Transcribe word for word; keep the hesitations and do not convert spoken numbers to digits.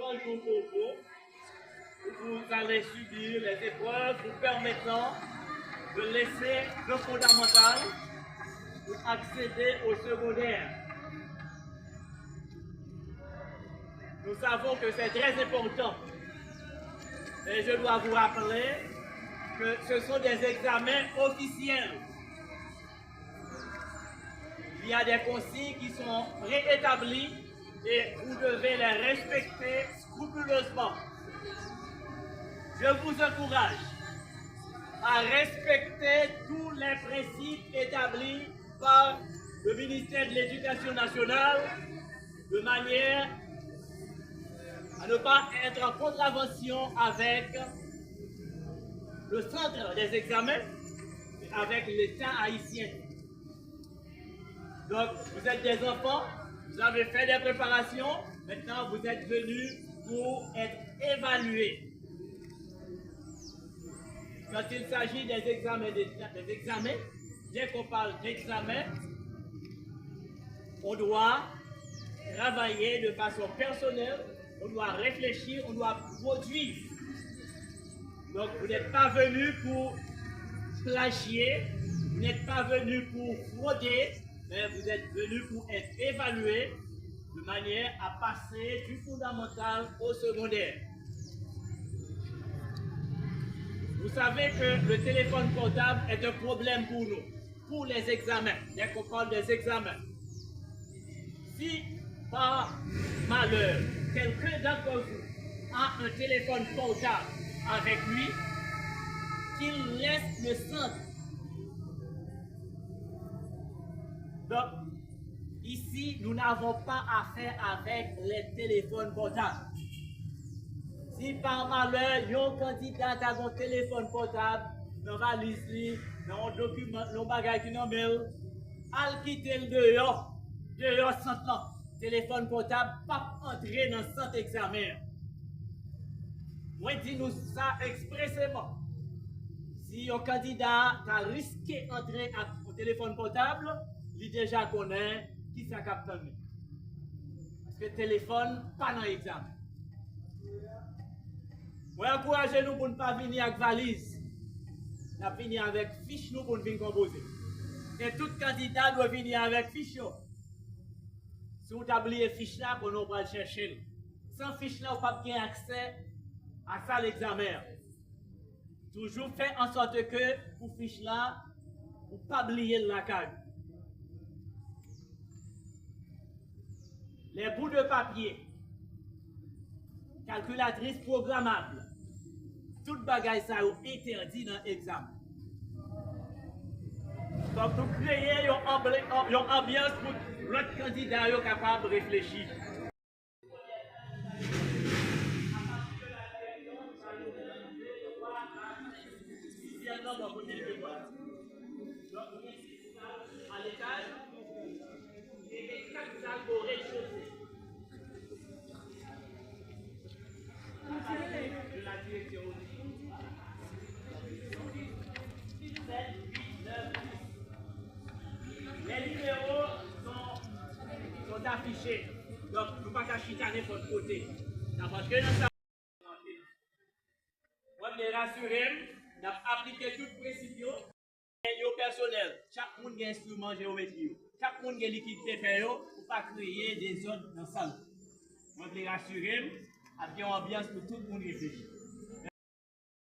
Pour, pour, pour, vous allez subir les épreuves vous permettant de laisser le fondamental pour accéder au secondaire. Nous savons que c'est très important. Et je dois vous rappeler que ce sont des examens officiels. Il y a des consignes qui sont préétablies et vous devez les respecter scrupuleusement. Je vous encourage à respecter tous les principes établis par le ministère de l'Éducation nationale de manière à ne pas être en contravention avec le centre des examens et avec l'État haïtien. Donc, vous êtes des enfants, vous avez fait des préparations, maintenant vous êtes venus pour être évalués. Quand il s'agit des examens, des, des examens, dès qu'on parle d'examen, on doit travailler de façon personnelle, on doit réfléchir, on doit produire. Donc, vous n'êtes pas venu pour plagier, vous n'êtes pas venu pour frauder, mais vous êtes venu pour être évalué de manière à passer du fondamental au secondaire. Vous savez que le téléphone portable est un problème pour nous, pour les examens, dès qu'on parle des examens. Si par malheur, quelqu'un d'entre vous a un téléphone portable avec lui, qu'il laisse le centre. Donc, ici, nous n'avons pas affaire avec les téléphones portables. Si par malheur, yon kandida ta gen yon telefòn pòtab nan valiz li, nan yon dokiman, nan yon bagay ki nan men l, al kite l deyò, deyò sant lan. Telefòn pòtab p ap antre nan sant egzamen an. Mwen di nou sa ekspreseman. Si yon kandida ta riske antre ak yon telefòn pòtab, li deja konnen kisa k ap tann li. Paske telefòn pa nan egzamen. Mwen ankouraje nou pou n pa vini ak valiz. N ap vini avèk fich nou pou n vin konpoze. E tout kandida dwe vini avèk fich yo. Si w ta bliye fich la, konnen w pral chèche l. San fich la, ou p ap gen aksè a sal egzamen an. Toujou fè an sòt ke pou fich la, ou pa bliye l lakay ou. Les bouts de papier, calculatrice programmable, tout bagay sa yo entèdi nan egzamen. Fòk nou kreye yon anble-, yon anbyans pou lòt kandida yo kapab reflechi. Sizyèm nan bò kote l te pral. Donk, nou gen sis sal a letaj, e gen kat sal o rez-de-chaussée. La salle de la direction aussi. Sèt, uit, nèf, dis. Les numéros sont, sont affichés. Donk, nou pa ka chita nenpòt kote. Nan paske nan sa Mwen vle rasire m, n ap aplike tout prensip yo. Yo pèsonèl, chak moun gen enstriman jewometri yo. Chak moun gen likid pepè yo pou pa kreye dezòd nan sal. Mwen vle rasire m, ap gen yon anbyans pou tout moun reflechi.